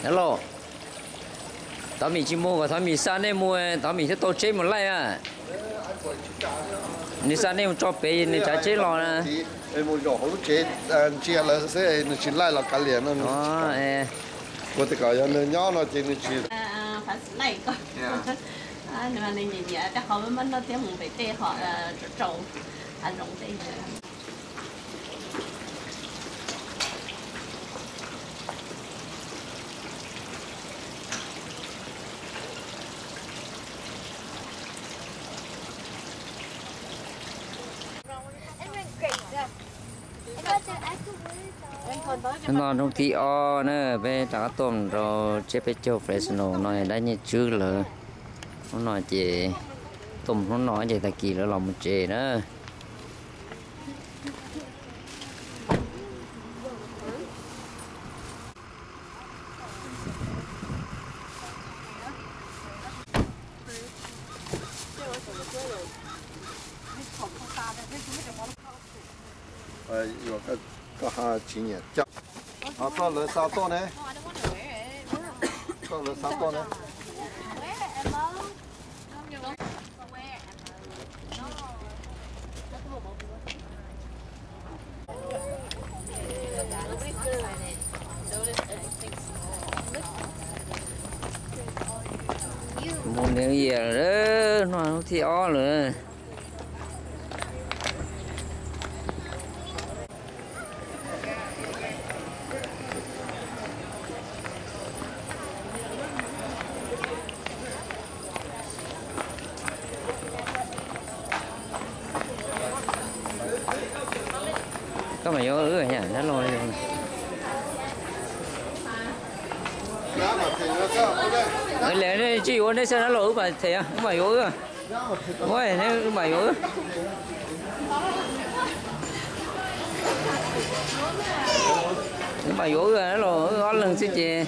Hello, thov Mim tsis mus kom thov Mim xa nej mus, thov Mim thiaj tau tsheb mus laij a. Nws xa nej mus tso pem nws tsav tsheb los na. Mus zaum hauv lub tsev ntsia lawv xwb, nws tsis laij los kav liam no. Kuv tias kom yog nws nyob no ces nws tsis. Nws nyiam nyiam tej qhov maj maj noj thiab mus pem tej qhov tsaus tsaus hav zoov tej. Hnub no hnub thib ob na, peb rov qab tuaj mus rau tsiab peb caug Fresno no dab nyiaj tswb lawm. Hnub no ces tuaj mus hnub no ces tag kis lawv los mus tsev na. Koj tsis nyiam coj, koj lawv xa tuaj ne, koj lawv xa tuaj ne. Mus nws yam lawm, hnub thib ob lawm. Koj mam yuav wb, dab laug. Tsis yuav nej xwb dab laug, wb mam them, wb mam yuav wb. Wb mam yuav wb. Wb mam yuav wb dab laug, wb ob leeg xwb ces.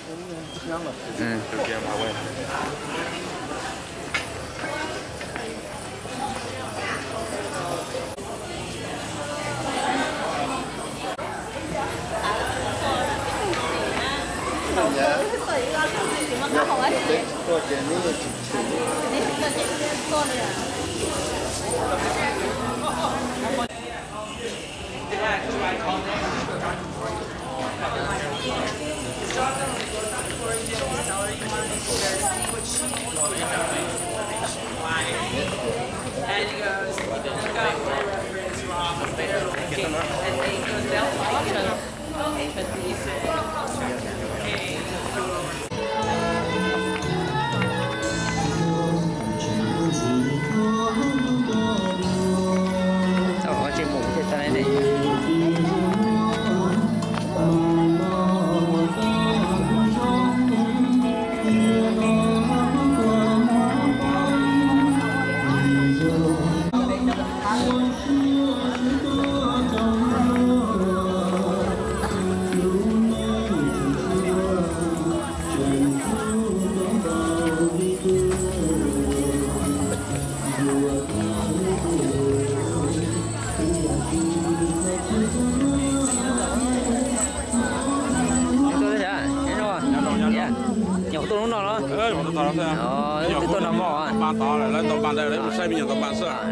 Nyuam qhuav tuaj hnub no los? Twb tuaj nag hmo.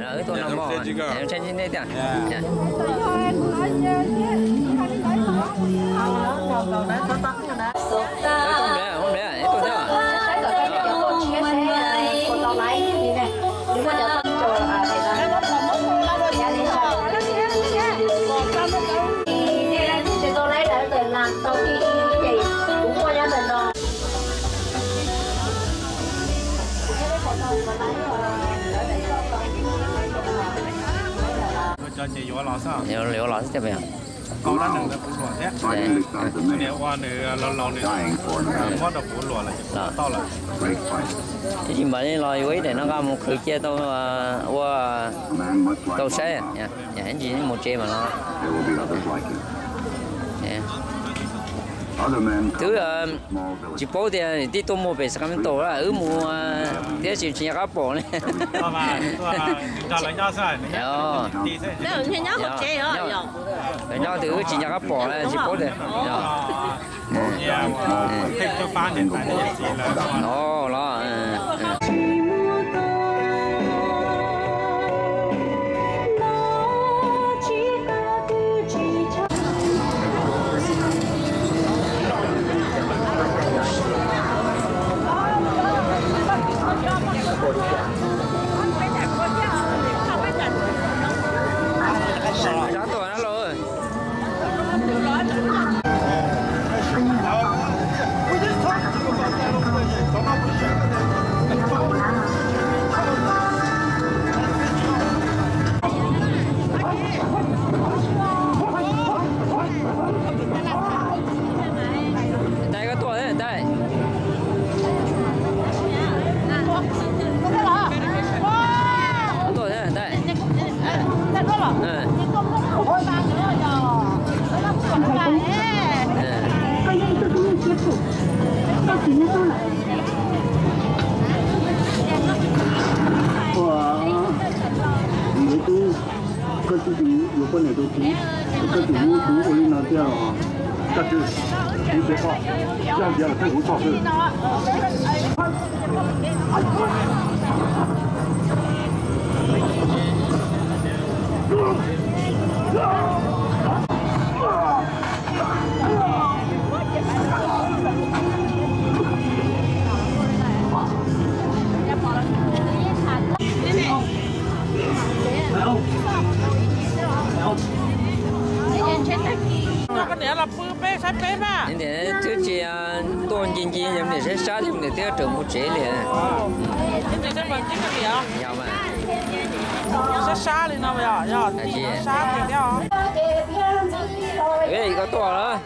Wb tuaj nag hmo, saib nej tiag. Yuav los xwb tiag. Ib tsam mam li los yuav ib daim no nqa mus qhwv cia tau ua tau saib. Ib tsam mus tsev mam los. Twb tsis paub tias niam tij tuaj muag pem Sacramento lawm, wb mus thiab tsis tsis nco qab pom li. Nyob twb wb tsis nco qab pom li, tsis paub tias. No los. Sab tuaj na los. Tais, koj tuaj thiab tais. Koj tuaj thiab tais. Ua, yuav tub, koj tsis tus yuav poj niam tus txiv, koj tsis muab kuv ua li no thiab os. Koj tsis, kuv tsis koj, yog tias koj kuv txog xwb. Niam los pw peb saib peb mas. Twb tsis tuaj nci nci, yog niam saib sab ces niam twb raws mus tsev li. Sab sab li no, sab thiab. Koj tuaj los.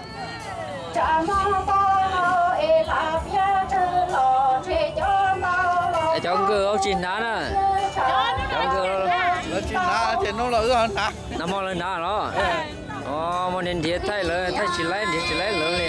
Cov nkawd ua tsis hnav na. Cov nkawd tsis hnav ces hnub los wb ho hnav. Nag hmo lawv hnav los. Muaj nrhiav thaij lawv, thaij tsis laib, nrhiav tsis laib lawv li.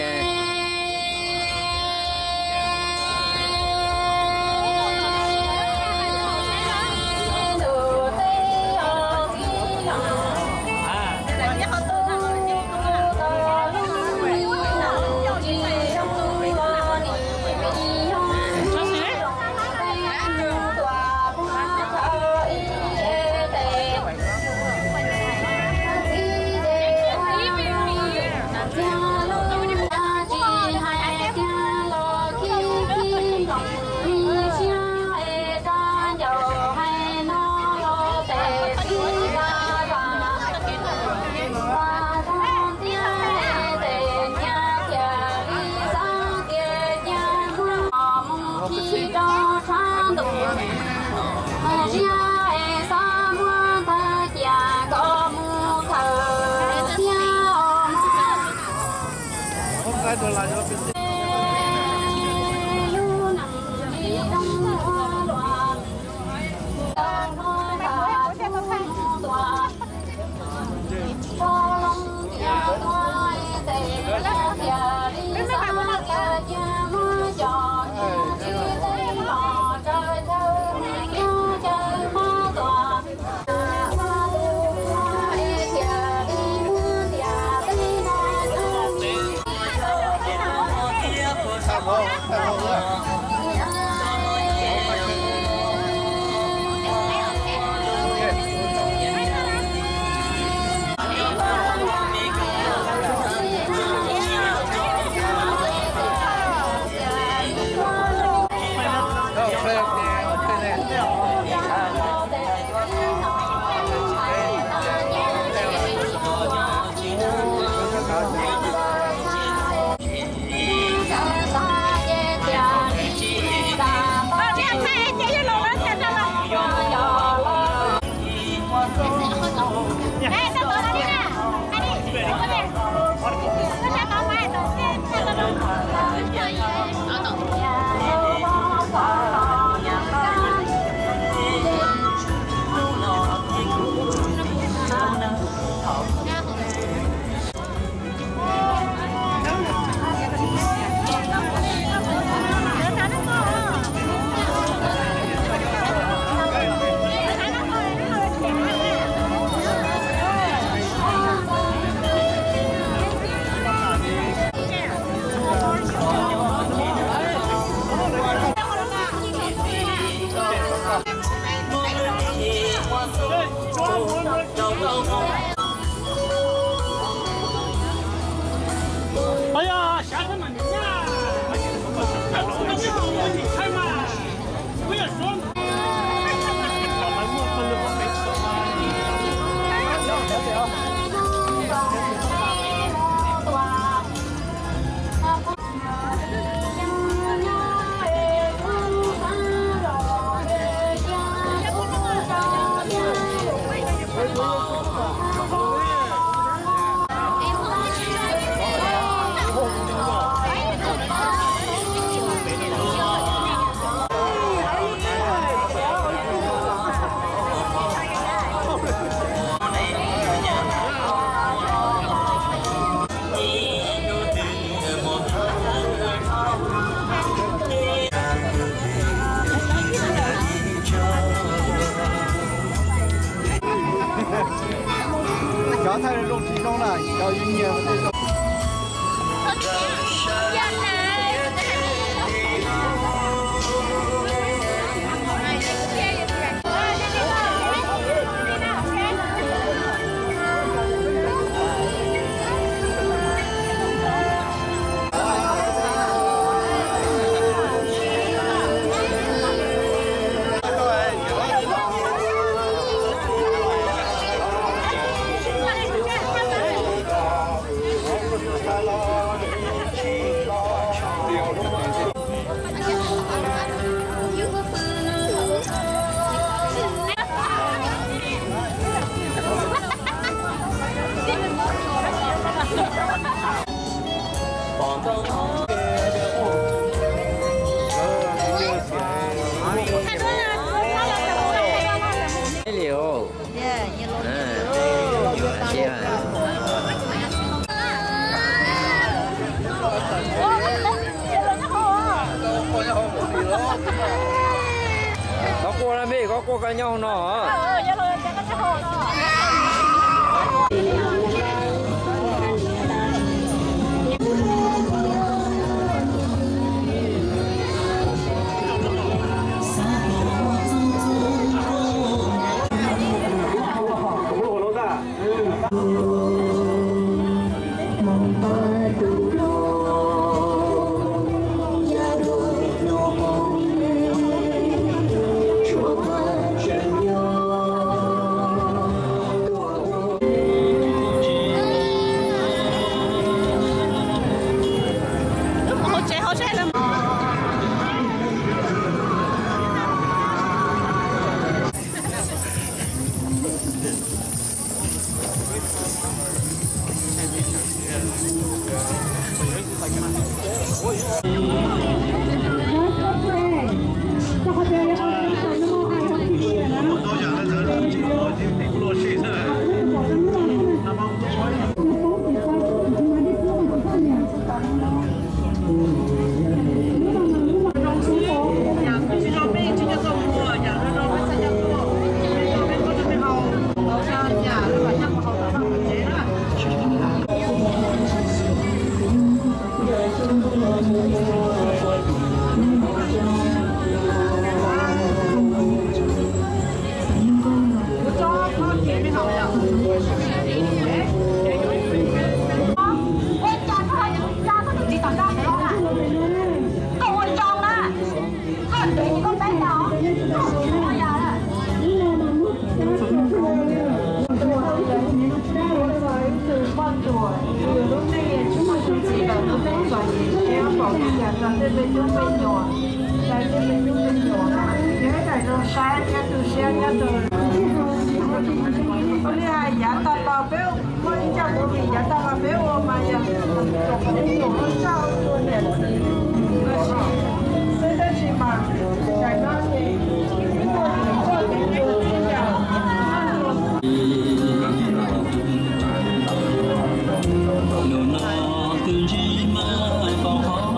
Cov thaij zoo tsis zoo na, cov yuav nyiag tej zoo. Koj quaj na me, koj quaj koj nyob hauv no. Ua li hais yav tag los peb ua ib co movie, yav tag los peb ua mas yog tsoom me nyuam ua zaj ua txuas niam txiv, tab sis mas daim no ces ib txoj kev ua txij yam. Hnub no tus ntsej muag pom qhov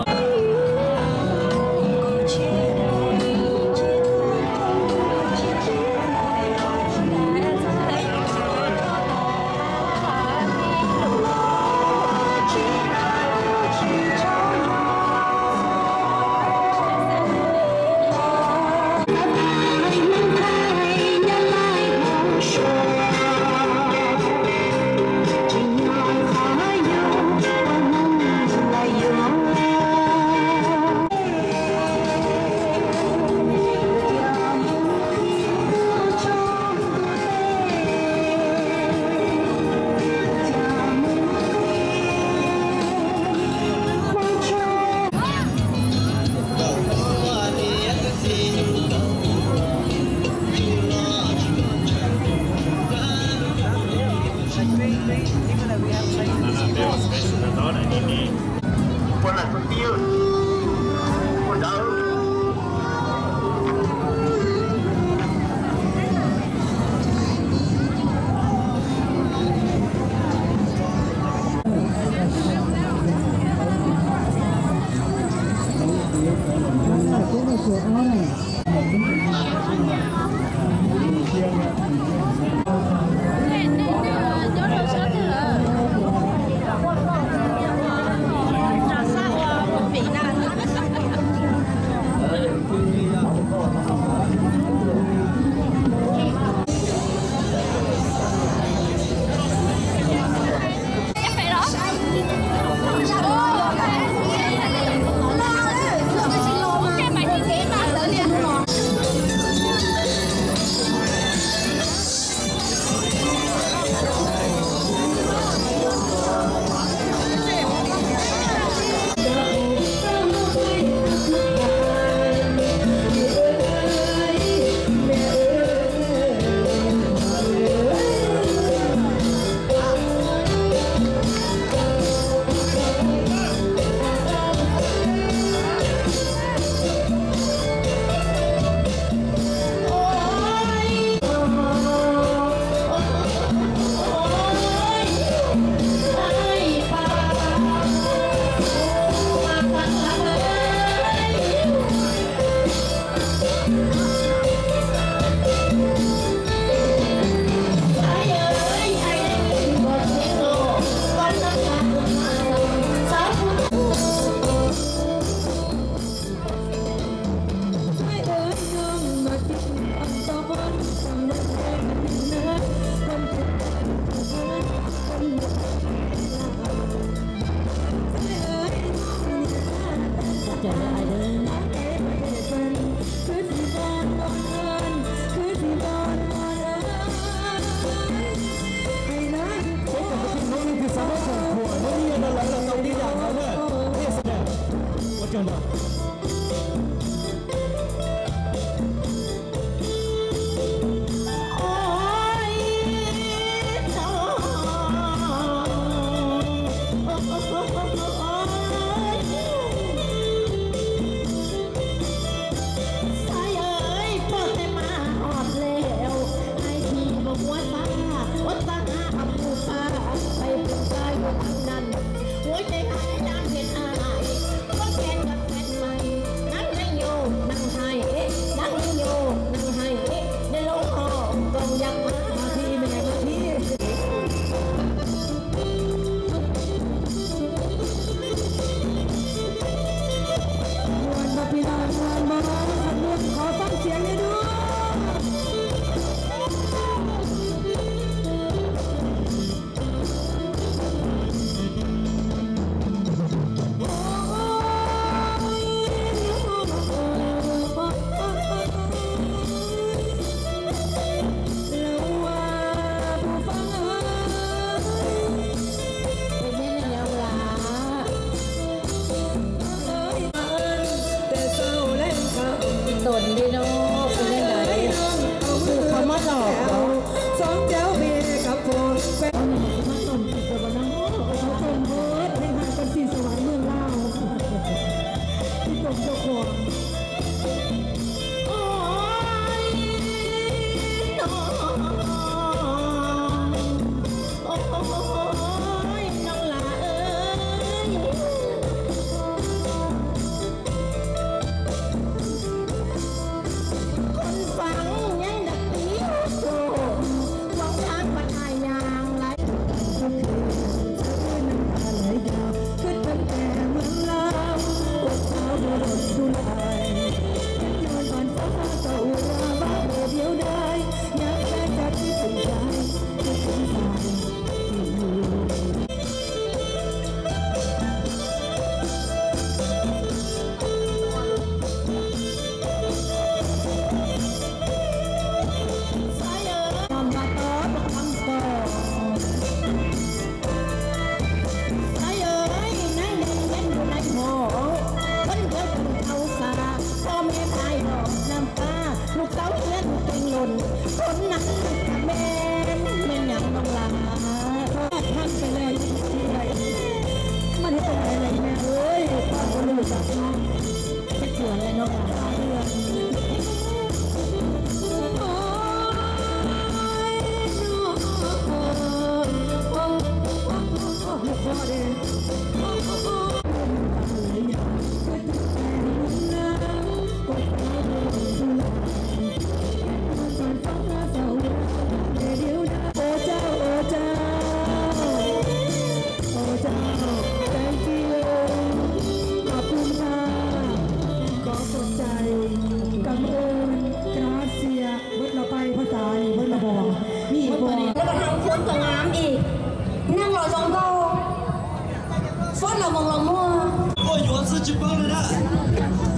Lus na,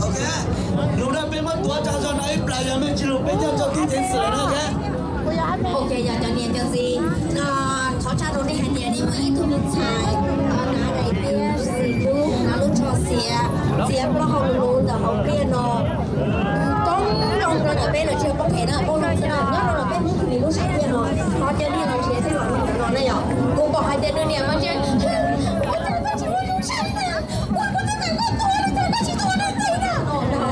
ok, lus na peb muab tuav tsa zog no ib plag, yog mej tsi lus peb coj tso tib thev xwm lawm na, ok. Ok, yog cov niam cov txiv, thov tsa rau nej hais tias nej muaj ib tug me ntxhais, nav daim tiab xim dub, nav lub tsho xiav, txiav plaub hau lus lus ntawm hauv pliaj no, coob zoo rau ntawm peb lawm tsis yog poob phem na, poob zoo xwb na, nyob rau ntawm peb hnub twg nws lub saib tiag no, thov cia nej los nrhiav thiab los nug ntawm no na yom. Kuv pom hais tias nws niam mas ntshe, ua kuv txoj kev koj tua li cas koj tsis tua nws txij na no.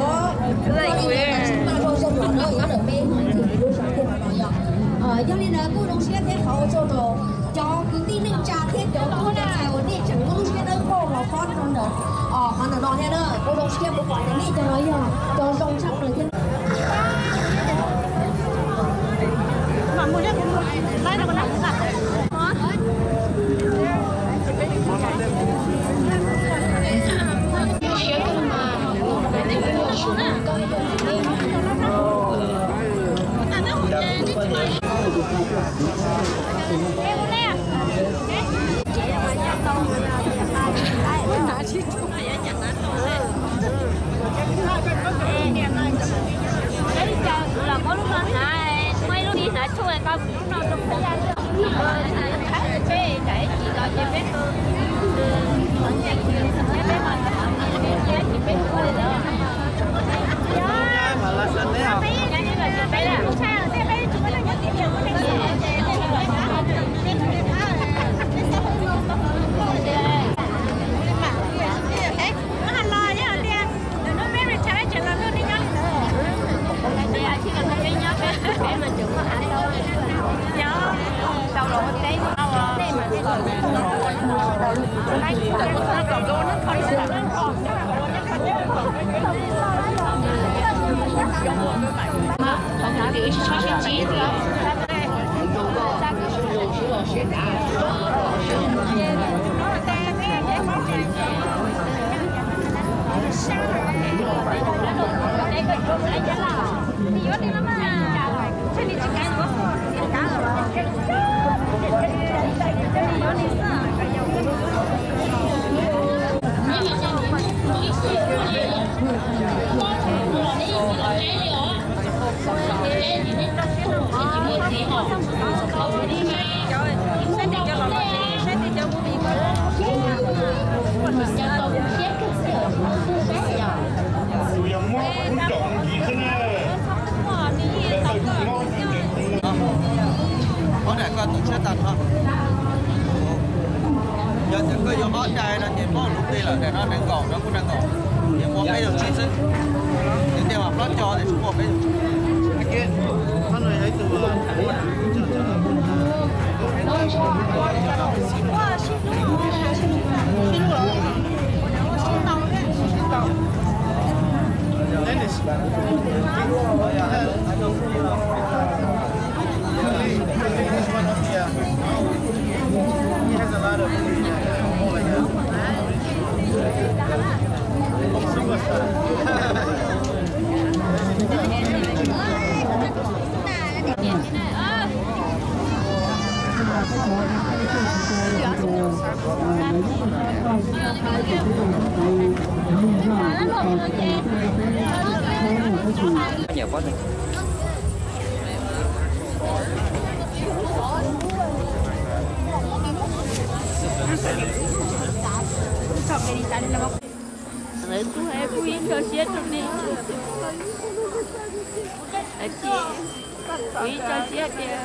Yog li ntawd kuj zoo siab thiab thov ua tsaug rau cov kwv tij neej tsa thiab cov tub cov ntxhais uas nej tseem muaj lub siab dawb paug los kob rau ntawm qhov ntawm no thiab na. Kuv zoo siab kuv pom tias nej cov no yog cov zoo tshaj plaws thiab. Ob daim koj tu siab tag nrho. Yog tias koj yuav ob daim no ces muab lub teg lawm, daim no nees nkaum, no kuj nees nkaum, ces muaj peb caug tsib xwb. Ces tej mas plaub caug ces tsuas muaj peb caug tsib. Kuv ib txoj siab tias,